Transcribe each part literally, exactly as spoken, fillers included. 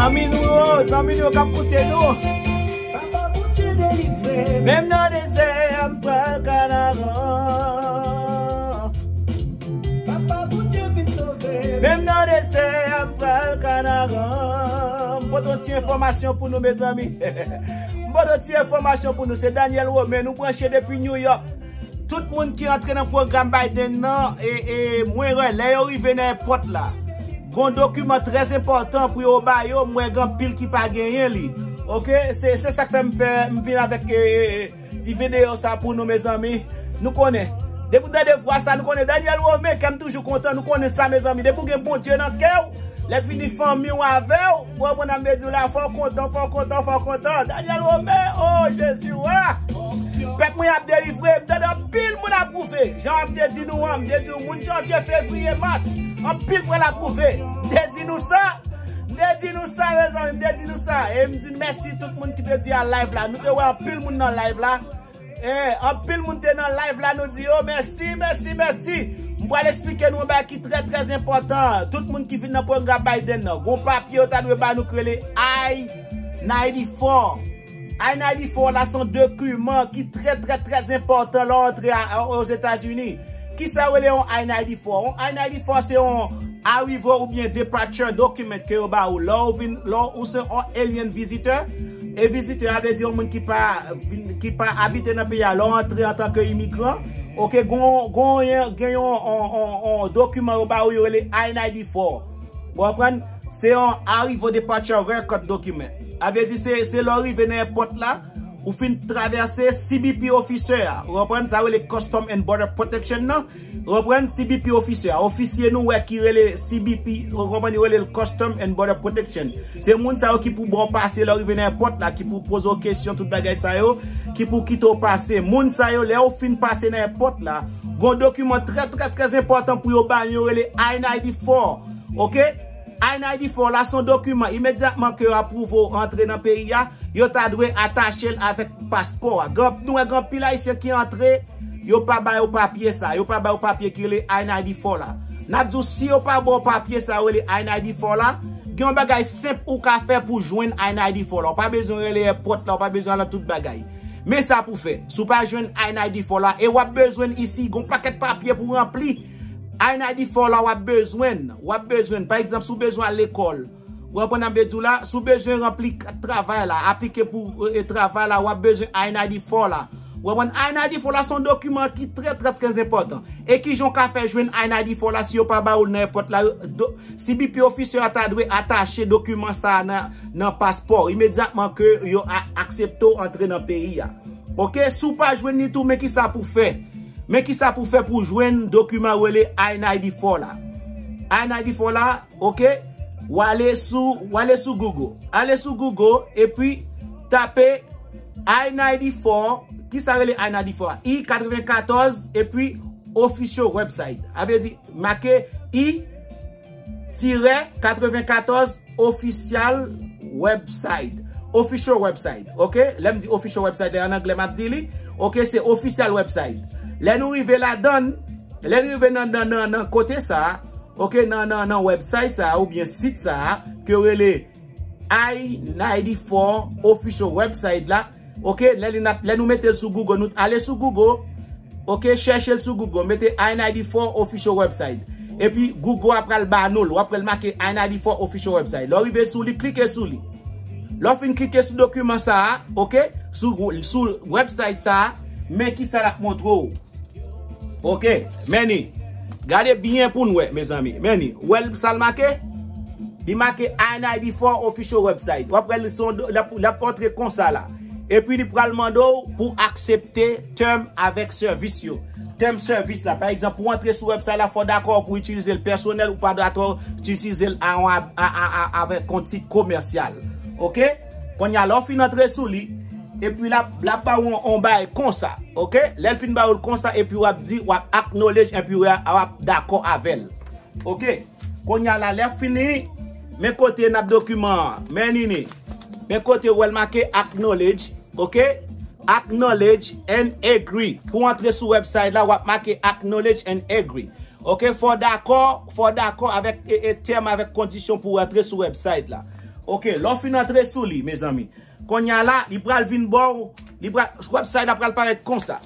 Zanmi nou yo, zanmi nou yo k ap koute nou. Papa Bondye delivre m. Menm nan dezè a, m pral Kanaran. Papa Bondye vin sove m. Menm nan dezè a, m pral Kanaran. M pote yon ti enfòmasyon pou nou, mezanmi. M pote yon ti enfòmasyon pou nou. Se Daniel Romain, nou branche depi New York. Tout moun ki antre nan pwogram Biden nan, e, e, mwen wè, lè yo rive nan èpòt la, gon dokiman trè enpòtan pou yo ba yo, m wè gen anpil ki pa genyen li. Oke, se, se sa k fè m fè, m vin avèk, e, e, e, ti videyo sa pou nou, mezanmi. Nou konnen, depi nou tande vwa sa, nou konnen Daniel Romain, kè m toujou kontan, nou konnen sa, mezanmi. Depi w gen Bondye nan kè w, lè vini fanmi w avè w, ou konprann sa m vle di w la, fò w kontan, fò w kontan, fò w kontan. Daniel Romain, o Jezi, wa! Pèp mwen ap delivre, m tande anpil moun apwouve. Jan m te di nou an, m te di w moun janvye, fevriye, mas, anpil pral apwouve. M te di nou sa, m te di nou sa, mezanmi, m te di nou sa. E m di mèsi tout moun ki te di a live la. Nou te wè anpil moun nan live la. Eh, anpil moun te nan live la, nou di yo mèsi, mèsi, mèsi. M pral eksplike nou yon bagay ki trè, trè enpòtan. Tout moun ki vin nan pwogram Biden nan, gon papye yo ta dwe ba nou ki rele I ninety-four. I ninety-four la se yon dokiman ki trè, trè, trè enpòtan lè w antre a, a, Ozetazini. Kisa yo rele yon I ninety-four? Yon I ninety-four se yon arrival oubyen departure document ke yo ba ou lè w vin, lè w, ou se yon alien visitor. E vizitè a vle di yon moun ki pa vin, ki pa abite nan peyi a. Lè w antre antanke imigran, oke, gon, gon, gen yon, yon, yon, yon dokiman yo ba ou, yo rele I ninety-four. Ou konprann? Se yon arrival departure record document. Sa vle di se, se lè w rive nan èpòt la, ou fin travèse C B P officer a. Ou konprann? Sa rele Custom and Border Protection nan. Ou konprann? C B P officer a. Ofisye nou wè ki rele C B P, ou konprann? Yo rele l Custom and Border Protection. Se moun sa yo ki pou ba w pase lè w rive nan èpòt la, ki pou poze w kesyon, tout bagay sa yo, ki pou kite w pase. Moun sa yo, lè w fin pase nan èpòt la, gon dokiman trè, trè, trè enpòtan pou yo ba nou, yo rele I ninety-four. Oke? I ninety-four la se yon dokiman, imedyatman ke yo apwouve w antre nan peyi a, yo ta dwe atache l avèk paspò a. Gen, nou wè gen anpil Ayisyen ki antre, yo pa ba yo papye sa, yo pa ba yo papye ki rele I ninety-four la. N ap di w, si yo pa ba w papye sa yo rele I ninety-four la, gen yon bagay senp ou ka fè pou jwenn I ninety-four la. Ou pa bezwen rele èpòt la, ou pa bezwen al nan tout bagay. Men sa pou fè, si w pa jwenn I ninety-four la, e w ap bezwen l isi, gon pakèt papye pou ranpli. I ninety-four la, w ap bezwen l, w ap bezwen l. Pa egzanp, si w bezwen al lekòl, ou konprann sa m vle di w la, si w bezwen ranpli kat travay la, aplike pou, e, travay la, w ap bezwen I ninety-four la. Ou konprann? I ninety-four la se yon dokiman ki trè, trè, trè enpòtan. E kijan w ka fè jwenn I ninety-four la si yo pa ba ou l nan èpòt la? Do, C B P officer a ta dwe atache dokiman sa a nan, nan paspò w imedyatman ke yo a, aksepte w antre nan peyi a. Oke, si w pa jwenn li tou, men kisa pou fè? Men kisa pou fè pou jwenn dokiman rele I ninety-four la? I ninety-four la, oke, w ale sou, w ale sou Google. Ale sou Google, epi tape I ninety-four. Kisa rele I ninety-four a? I katrevenkatòz, epi official website. Sa vle di, make I tirè katrevenkatòz official website. Official website, oke? Lè m di official website, an anglè m ap di li, oke, se official website. Lè nou rive ladan l, lè nou rive nan, nan, nan, nan kote sa a, oke, nan, nan, nan website sa a, oubyen sit sa a, ke yo rele I ninety-four official website la, oke, lè li n ap, lè nou mete l sou Google, nou ale sou Google, oke, chèche l sou Google, mete I ninety-four official website. Epi Google a pral ba nou l, w ap wè l make I ninety-four official website. Lè w rive sou li, klike sou li. Lè w fin klike sou dokiman sa a, oke, sou, sou website sa a, men kisa l ap montre w. Oke, men li. Gade byen pou n wè, mezanmi. Men li. Ou wè l sa l make? Li make I ninety-four official website. W ap wè l se yon do, l ap, l ap antre konsa la. Epi li pral mande w pou aksepte tèm avèk sèvis yo. Tèm sèvis la. Pa egzanp, pou antre sou website la, fò w dakò pou itilize l pèsonèl, ou pa dakò itilize l a, a, a, a, avèk yon tit komèsyal. Oke? Kounye a, lè w fin antre sou li, epi l ap, l ap ba w yon, yon bagay konsa, oke? Lè l fin ba w l konsa, epi w ap di, w ap acknowledge, epi w ap dakò avè l. Oke? Kounye a la, lè fini, men kote n ap dokiman an, men li ni. Men kote w wè l make acknowledge, oke? Acknowledge and agree. Pou w antre sou website la, w ap make acknowledge and agree. Oke, fò w dakò, fò w dakò avèk, e, e, tèm avèk kondisyon pou w antre sou website la. Ok, lè w fin antre sou li, mezanmi. Kounye a la, li pral vin ba w, li pral, website la pral parèt konsa.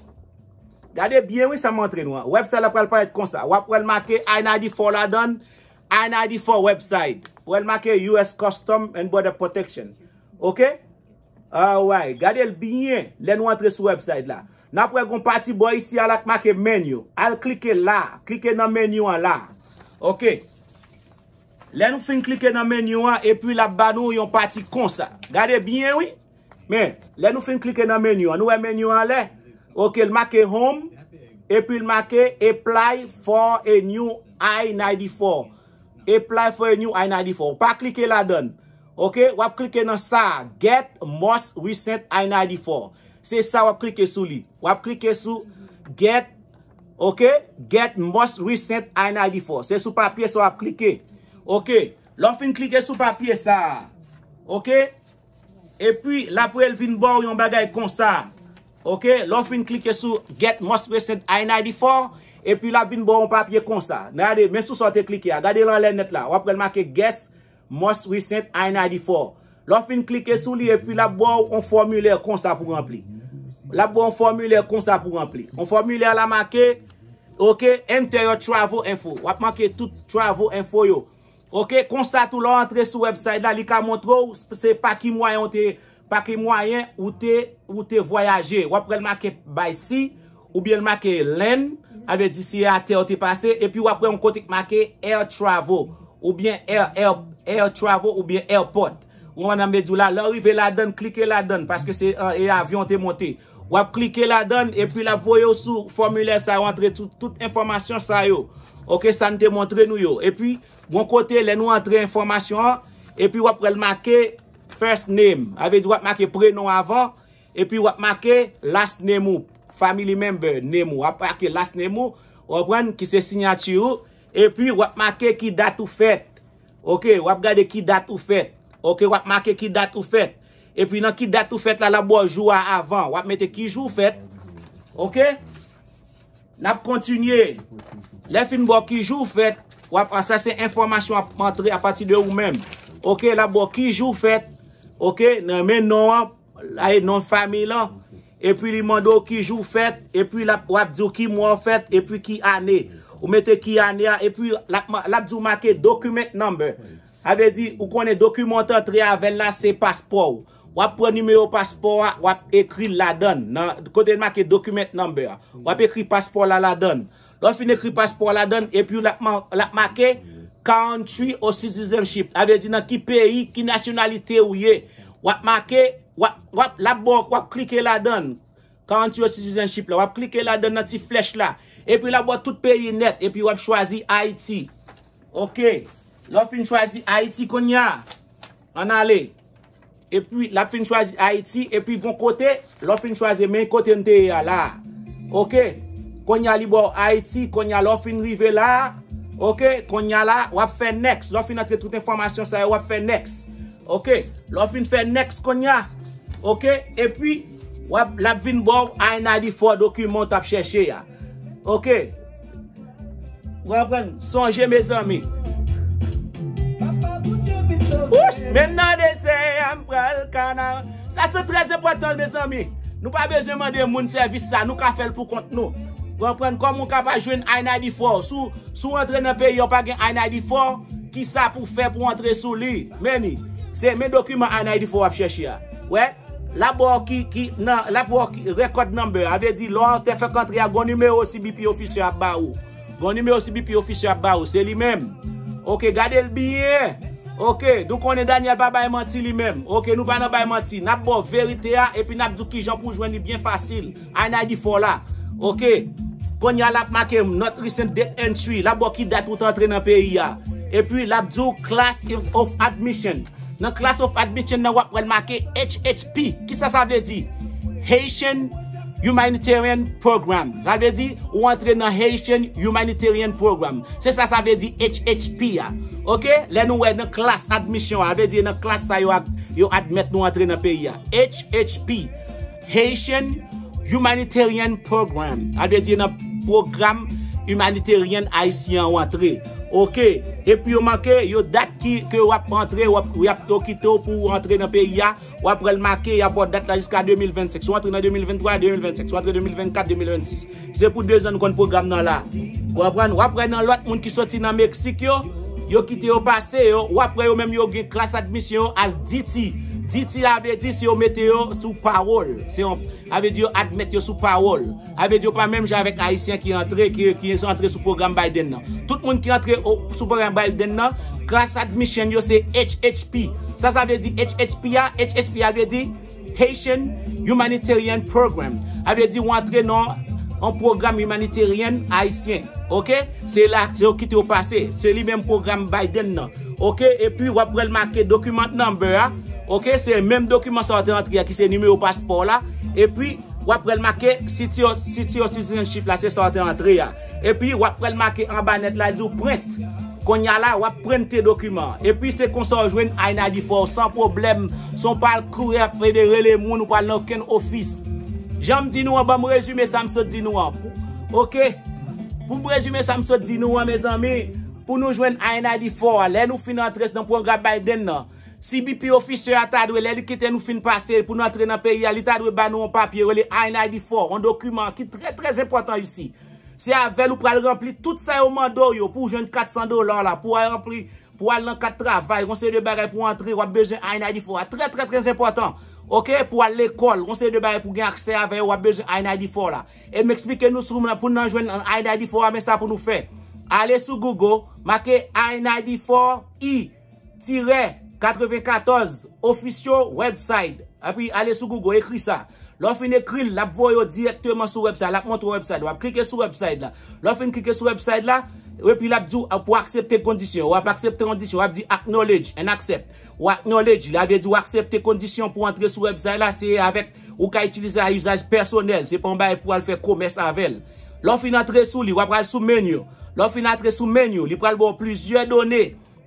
Gade byen, wi, sa m montre nou an. Website la pral parèt konsa. W ap wè l make I ninety-four ladan l, I ninety-four website. W ap wè l make U S Custom and Border Protection. Ok? Alright, gade l byen lè nou antre sou website la. N ap wè gon pati bò isi a la k make menu. Al klike la, klike nan menu an la. Ok. Lè nou fin klike nan menu an, epi l ap ba nou yon pati konsa. Gade byen, wi. Men, lè nou fin klike nan menu an, nou wè menu an anlè. Ok, l make home, epi l make apply for a new I ninety-four. Apply for a new I ninety-four. Pa klike ladan l. Ok, w ap klike nan sa, get most recent I ninety-four. Se sa w ap klike sou li. W ap klike sou get, ok, get most recent I ninety-four. Se sou papye sa w ap klike. Ok, lè w fin klike sou papye sa, ok, epi l ap rele vin ba w yon bagay konsa. Ok, lè w fin klike sou get most recent I ninety-four, epi l ap vin ba w yon papye konsa. Gade, men sou sa w te klike a. Gade l anlè nèt la. W ap wè l make get most recent I ninety-four. Lè w fin klike sou li, epi l ap ba w yon fòmilè konsa pou ranpli. L ap ba w yon fòmilè konsa pou ranpli. Yon fòmilè la make, ok, enter your travel info. W ap make tout travel info yo. Ok, konsa tou lè w antre sou website la, li ka montre w se pa ki mwayen w te, pa ki mwayen ou te, ou te vwayaje. W ap wè l make by sea, oubyen l make land, sa vle di si e atè w te pase, epi w ap wè yon kote k make air travel, oubyen air, air, air travel, oubyen airport. Ou konprann sa m vle di w la, lè w rive ladan l, klike ladan l, paske se, e, avyon w te monte. W ap klike ladan l, epi l ap voye w sou fòmilè sa yo, antre tout, tout enfòmasyon sa yo. Ok, sa n te montre nou yo. Epi, gon kote, lè nou antre enfòmasyon an, epi w ap wè l make first name. Sa vle di w ap make prenon avan, epi w ap make last name ou, family member name ou. W ap make last name ou, w konprann, ki se siyati ou, epi w ap make ki dat ou fèt. Ok, w ap gade ki dat ou fèt. Ok, w ap make ki dat ou fèt. Epi nan ki dat ou fèt la, l ap ba w jou a avan. W ap mete ki jou w fèt. Ok? N ap kontinye. Lè fin ba w ki jou w fèt, w ap, sa se enfòmasyon ap antre apati de ou menm. Ok, l ap ba w ki jou w fèt. Ok, nan men non an, la e non fanmi lan. Epi li mande w ki jou w fèt, epi l ap, w ap di w ki mwa w fèt, epi ki ane. Ou mete ki ane a, epi l ap, l ap di w make document number. Sa vle di, ou konnen dokiman w t antre avè l la, se paspò w. W ap pran nimewo paspò a, w ap ekri l ladan l, nan kote l make document number a. W ap ekri paspò w la ladan l. Lè w fin ekri paspò w ladan l, epi l ap ma-, l ap make country of citizenship. Sa vle di nan ki peyi, ki nasyonalite ou ye. W ap make, w ap, w ap, l ap ba w, w ap klike ladan l. Country of citizenship la. W ap klike ladan nan ti flèch la. Epi l ap ba w tout peyi nèt. Epi w ap chwazi Ayiti. Ok. Lè w fin chwazi Ayiti kounye a, ann ale. Epi l ap fin chwazi Ayiti. Epi gon kote, lè w fin chwazi, men kote n te ye a la. Ok. Kounye a li ba w Ayiti. Kounye a lè w fin rive la. Ok. Kounye a la, w ap fè next. Lè w fin antre tout enfòmasyon sa yo, w ap fè next. Ok. Lè w fin fè next kounye a. Ok. Epi, w ap, l ap vin ba w I ninety-four dokiman w t ap chèche a. Ok. Ou konprann? Sonje, mezanmi. Wouch, men nan dezè a, m pral kana. Sa se trè enpòtan, mezanmi. Nou pa bezwen mande moun sèvis sa, nou ka fè l pou kont nou. Ou konprann? Kòman w kapab jwenn I ninety-four? Si w, si w antre nan peyi a, w pa gen I ninety-four, kisa pou w fè pou w antre sou li? Men li. Se men dokiman I ninety-four w ap chèche a. Wè? L ap ba w ki, ki, nan, l ap ba w ki record number. Sa vle di, lè w te fèk antre a, gon nimewo C B P officer ap ba ou. Gon nimewo C B P officer ap ba ou. Se li menm. Ok, gade l byen. Ok, nou konnen Daniel pa bay manti li menm. Ok, nou pa nan bay manti. N ap ba w verite a, epi n ap di w kijan pou w jwenn li byen fasil. I ninety-four la. Ok. Kounye a l ap make not recent date entry. L ap ba w ki dat ou t antre nan peyi a. Epi l ap di w class of admission. Nan class of admission nan w ap wè l make H H P. Kisa sa vle di? Haitian Humanitarian Program. Sa vle di ou antre nan Haitian Humanitarian Program. Se sa sa vle di H H P a. Ok? Lè nou wè nan class admission a, sa vle di nan klas sa yo, yo admèt nou antre nan peyi a. H H P. Haitian Humanitarian Program. Sa vle di nan pwogram imaniteryen ayisyen an w antre. Ok. Epi yo make, yo dat ki, ke w ap antre, w ap, y ap, yo kite w pou w antre nan peyi a. W ap wè l make, y ap ba w dat la jiska de mil vennsenk. Si w antre nan de mil venntwa, de mil vennsenk. Si w antre de mil vennkat, de mil vennsis. Se pou de zan nou konn pwogram nan la. Ou konprann? W ap wè nan lòt moun ki soti nan Meksik yo, yo kite yo pase yo. W ap wè yo menm yo gen class admission yo as D T. D T a vle di se yo mete yo sou pawòl. Se yon, a vle di yo admèt yo sou pawòl. A vle di yo pa menm jan avèk Ayisyen ki antre, ki, ki antre sou pwogram Biden nan. Tout moun ki antre o, sou pwogram Biden nan, class admission yo se H H P. Sa sa vle di H H P a? H H P a vle di Haitian Humanitarian Program. A vle di w antre nan yon pwogram imaniteryen ayisyen. Ok? Se la, se yo kite w pase. Se li menm pwogram Biden nan. Ok? Epi w ap wè l make document number a. Ok? Se menm dokiman sa w te antre a ki se nimewo paspò w la. Epi w ap wè l make citi-, citi-, citizenship la, se sa w te antre a. Epi w ap wè l make anba nèt la, di w print. Kounye a la, w ap prente dokiman an. Epi se konsa w jwenn I ninety-four san pwoblèm, san w pa al kouri ap ede rele moun, ou pa al nan okenn ofis. Jan m di nou an, ban m rezime sa m sot di nou an. Pou, ok? Pou m rezime sa m sot di nou an, mezanmi, pou nou jwenn I ninety-four a, lè nou fin antre nan pwogram Biden nan, C B P officer a ta dwe, lè li kite nou fin pase, pou nou antre nan peyi a, li ta dwe ba nou yon papye, rele I ninety-four, yon dokiman ki trè, trè enpòtan isi. Se avè l ou pral ranpli tout sa yo mande w yo pou w jwenn kat san dola la, pou w al ranpli, pou w al nan kat travay, yon seri de bagay pou w antre, w ap bezwen I ninety-four a. Trè, trè, trè enpòtan. Ok? Pou w al lekòl, yon seri de bagay pou w gen aksè avè yo, w ap bezwen I ninety-four la. E m eksplike nou sou pou n nan jwenn I ninety-four a, men sa pou nou fè. Ale sou Google, make I ninety-four E tirè katrevenkatòz official website. Epi ale sou Google, ekri sa. Lè w fin ekri l, l ap voye w dirèkteman sou website, l ap montre w website. W ap klike sou website la. Lè w fin klike sou website la, epi l ap di w pou w aksepte kondisyon. W ap aksepte kondisyon, w ap di acknowledge and accept. Ou acknowledge, la vle di w aksepte kondisyon pou w antre sou website la, se avèk ou ka itilize a izaj pèsonèl, se pa yon bagay pou w al fè komès avè l. Lè w fin antre sou li, w ap al sou menu. Lè w fin antre sou menu, li pral ba w plizyè done.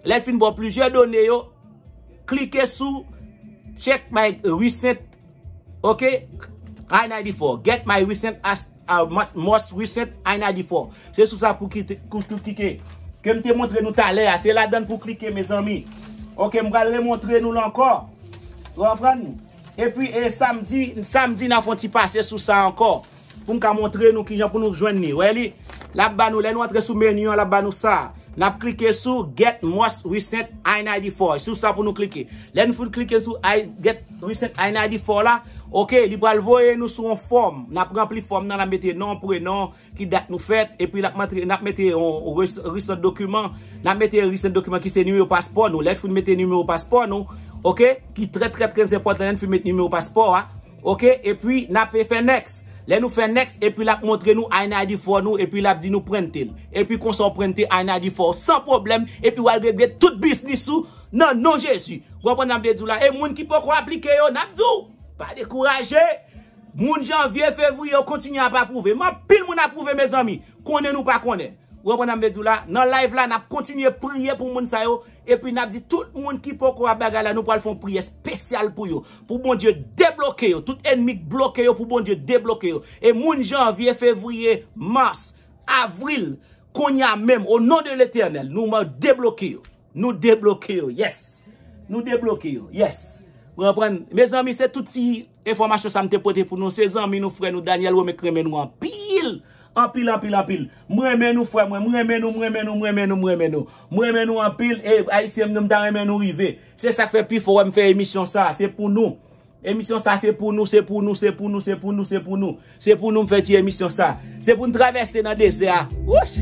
Lè l fin ba w plizyè done yo, klike sou check my recent, ok, I ninety-four. Get my recent as, uh, mo-, most recent I ninety-four. Se sou sa pou kite, pou, pou klike. Ke m te montre nou talè a. Se ladan l pou klike, mezanmi. Ok, m pral remontre nou l ankò. Ou konprann? Epi, e, samdi, samdi, n a fè yon ti pase sou sa ankò. Pou m ka montre nou kijan pou nou jwenn li. Wè li? L ap ba nou, lè nou antre sou menu an, l ap ba nou sa. N ap klike sou Get Most Recent I ninety-four. Sou sa pou nou klike. Lè nou fin klike sou I, Get Recent I ninety-four la, ok, li pral voye nou sou yon fòm. N ap ranpli fòm nan, n ap mete non, prenon, ki dat nou fèt, epi l ap mete, n ap mete yon, yon res-, recent document, n ap mete recent document ki se nimewo paspò nou. Lè n fin mete nimewo paspò nou, ok, ki trè, trè, trè enpòtan, lè n fin mete nimewo paspò a, ok, epi n ap fè next. Lè nou fè next, epi l ap montre nou I ninety-four nou, epi l ap di nou prente l. Epi konsa w prente I ninety-four san pwoblèm, epi w al regle tout biznis ou nan non Jezi. Ou konprann sa m vle di w la? E moun ki poko aplike yo, n ap di w, pa dekouraje. Moun janvye, fevriye, yo kontinye ap apwouve. Men anpil moun apwouve, mezanmi. Konnen nou pa konnen. Ou konprann sa m vle di w la? Nan live la, n ap kontinye priye pou moun sa yo. Epi n ap di tout moun ki poko ap bagay la, nou pral fè yon priyè espesyal pou yo. Pou Bondye debloke yo. Tout ènmi k bloke yo, pou Bondye debloke yo. E moun janvye, fevriye, mas, avril, kounye a menm, o non de Letènèl, nou debloke yo. Nou debloke yo, yes. Nou debloke yo, yes. Ou konprann? Mezanmi, se tout ti enfòmasyon sa m te pote pou nou. Se zanmi nou, frè nou, Daniel Romain k renmen nou anpil. Anpil, anpil, anpil. M renmen nou, frè mwen. M renmen nou, m renmen nou, m renmen nou, m renmen nou. M renmen nou anpil. E, Ayisyen m, m ta renmen nou rive. Se sa k fè pifò wè m fè emisyon sa. Se pou nou. Emisyon sa se pou nou, se pou nou, se pou nou, se pou nou, se pou nou. Se pou nou m fè ti emisyon sa. Se pou n travèse nan dezè a. Wouch!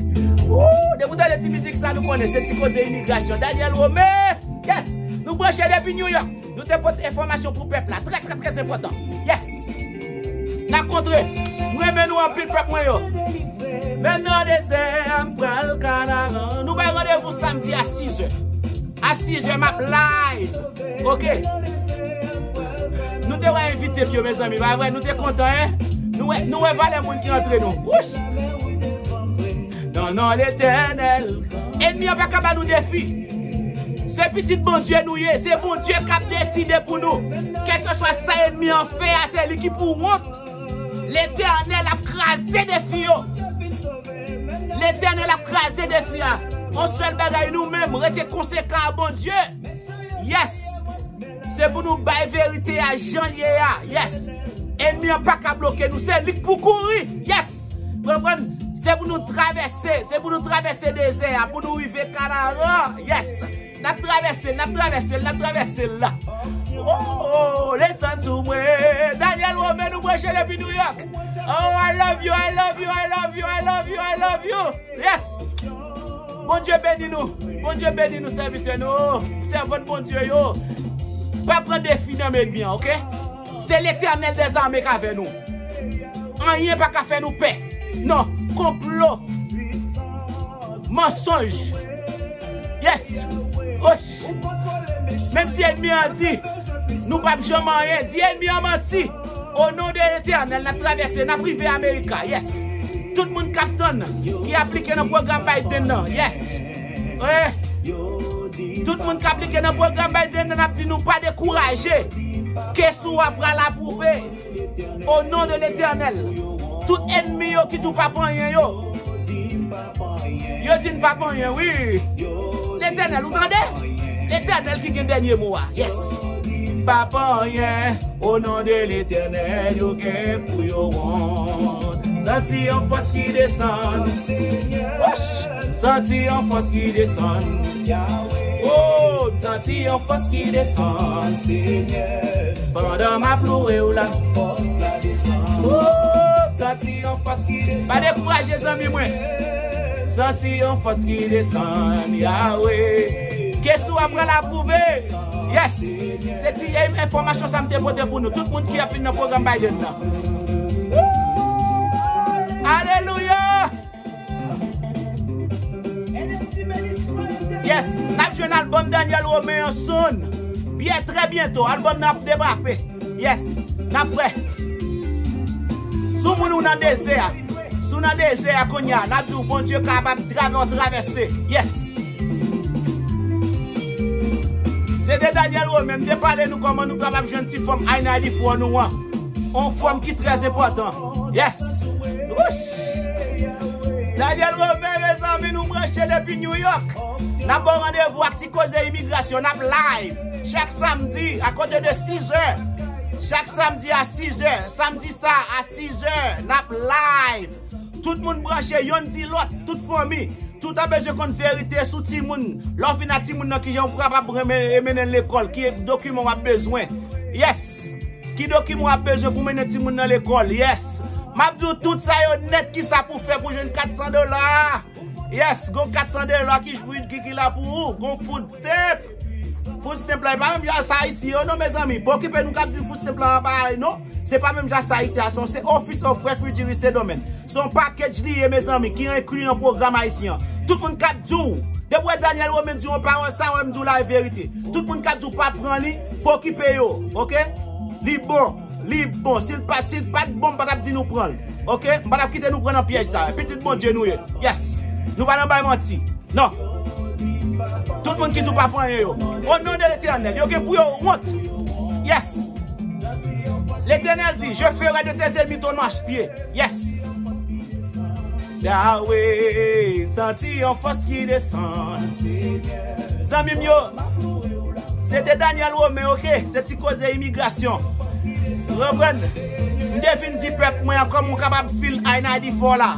Wou! Depi w tande ti mizik sa, nou konnen se ti koze imigrasyon. Daniel Romain! Yes! Nou branche depi New York. Nou te pote enfòmasyon pou pèp la. Trè, trè, trè enpòtan. Yes! N a kontre. M renmen nou anpil, pèp mwen yo. Men nan dezè a, m pral Kanaran. Nou bay randevou samdi a sizè. A sizè, m ap live. Ok. Nou te wè envite m yo, mezanmi. Pa vre, nou te kontan, en? Nou wè, nou wè valè moun ki antre nou. Wouch! Non, non, Letènèl. Ènmi an pa ka ba nou defi. Se pitit Bondye nou ye. Se Bondye k ap deside pou nou. Kèlkeswa sa ènmi an fè a, se li ki pou wont. Letènèl ap kraze defi yo. Letènèl ap kraze defi a. Yon sèl bagay, nou menm, rete konsekan a Bondye. Yes. Se pou nou bay verite a jan l ye a. Yes. Ènmi an pa ka bloke nou. Se li k pou kouri. Yes. Konprann? Se pou nou travèse. Se pou nou travèse dezè a. Pou nou rive Kanaran. Yes. N ap travèse l, n ap travèse l, n ap travèse l la. Oh, oh, desann sou mwen. Daniel Romain, nou branche depi New York. Oh, I love you, I love you, I love you, I love you, I love you. Yes. Bondye beni nou. Bondye beni nou, sèvitè nou. Sèvant Bondye yo. Pa pran defi nan men ènmi an, oke? Se Letènèl dèzame k avè nou. Anyen pa ka fè nou pè. Non, konplo. Mansonj. Yes. Osh. Menm si ènmi an di, nou p ap janm anyen, di ènmi an manti. O non de Letènèl, n ap travèse, n ap rive Amerika. Yes. Tout moun k ap tann, ki aplike nan pwogram Biden nan. Yes. Eh. Tout moun k aplike nan pwogram Biden nan, n ap di nou pa dekouraje. Kesou a pral apwouve. O non de Letènèl, tout ènmi yo ki di w p ap anyen yo, yo di n p ap anyen, wi. Letènèl, ou tande? Letènèl ki gen dènye mo a. Yes. P ap anyen, o non de Letènèl, yo gen pou yo wont. Santi yon fòs ki desann. Wouch! Santi yon fòs ki desann. Oh, m santi yon fòs ki desann, Senyè. Pandan m ap louwe w la. Fòs la desann. Oh, m santi yon fòs ki desann. Pa dekouraje, zanmi mwen. M santi yon fòs ki desann, Yahweh. Kesou a pral apwouve. Yes. Se ti enfòmasyon sa m te pote pou nou. Tout moun ki ap vin nan pwogram Biden nan. Alelouya. Yes, n ap jwenn albòm Daniel Romain an soon. Byen, trè byento, albòm nan ap debape. Yes, n ap prè. Si w moun ou nan dezè a, si w nan dezè a kounye a, n ap di w Bondye kapab travè w travèse. Yes. Se te Daniel Romain, m te pale nou kòman nou kapab jwenn ti fòm I ninety-four nou an. On fòm ki trè enpòtan. Yes. Wouch. Daniel Romain, mezanmi, nou branche depi New York. N ap ba w randevou ak Ti Koze Imigrasyon. N ap live chak samdi akote de sizè. Chak samdi a sizè. Samdi sa a sizè. N ap live. Tout moun branche, yonn di lòt, tout fanmi. Tout an bezwen konn verite sou timoun. Lè w fin a timoun nan, kijan w kapab renmen, mennen l lekòl, ki dokiman w ap bezwen. Yes. Ki dokiman w ap bezwen pou mennen timoun nan lekòl? Yes. M ap di w tout sa yo nèt, kisa pou fè pou jwenn kat san dola. Yes, gon kat san dola ki, ki, ki la pou ou. Gon food stamp. Food stamp la, e pa menm jan sa isi yo, non, mezanmi. Pa okipe nou k ap di food stamp la pa parèy, non. Se pa menm jan sa isi a, se Office of Refugee Resettlement. Se yon package li ye, mezanmi, ki enkli nan pwogram ayisyen an. Tout moun k ap di w, depi w wè Daniel Romain di yon pawòl, sa w wè m di w la e verite. Tout moun k ap di w pa pran li, pa okipe yo, oke? Li bon, li bon. Si l pa, si l pa t bon, m pa t ap di nou pran l, oke? M pa t ap kite nou pran nan pyèj sa. Pitit Bondye nou ye. Yes. Nou pa nan bay manti. Non. Tout moun ki di w pa pran anyen yo. O non de Letènèl, yo gen pou yo wont. Yes. Letènèl di, je ferai de tes ennemis ton marchepied. Yes. Yahweh, santi yon fòs ki desann. Zanmi m yo, se te Daniel Romain, oke? Se Ti Koze Imigrasyon. Ou konprann? M te vin di pèp mwen an kòman w kapab fil I ninety-four la.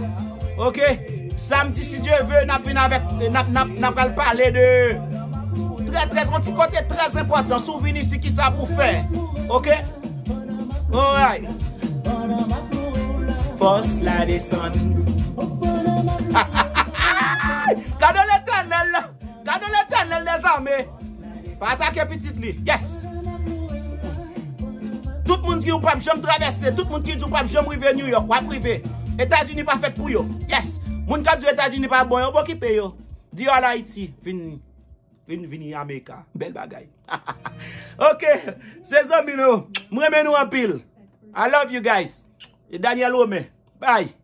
Oke? Samdi, si Dye ve, n ap vin avèk, n ap, n ap, n ap pral pale de trè, trè, yon ti kote trè enpòtan. Si w vin isi, kisa pou w fè? Oke? Alright. Fòs la desann. Gade Letènèl la. Gade Letènèl dèzame. Pa atake pitit li. Yes. Tout moun ki di w p ap janm travèse, tout moun ki di w p ap janm rive New York, w ap rive. Etazini pa fèt pou yo. Yes. Moun k ap di w Etazini pa bon yo, pa okipe yo. Di yo al Ayiti, vin, vin, vini Amerika. Bèl bagay. Oke, se zanmi nou. M renmen nou anpil. I love you guys. E Daniel Romain. Bye.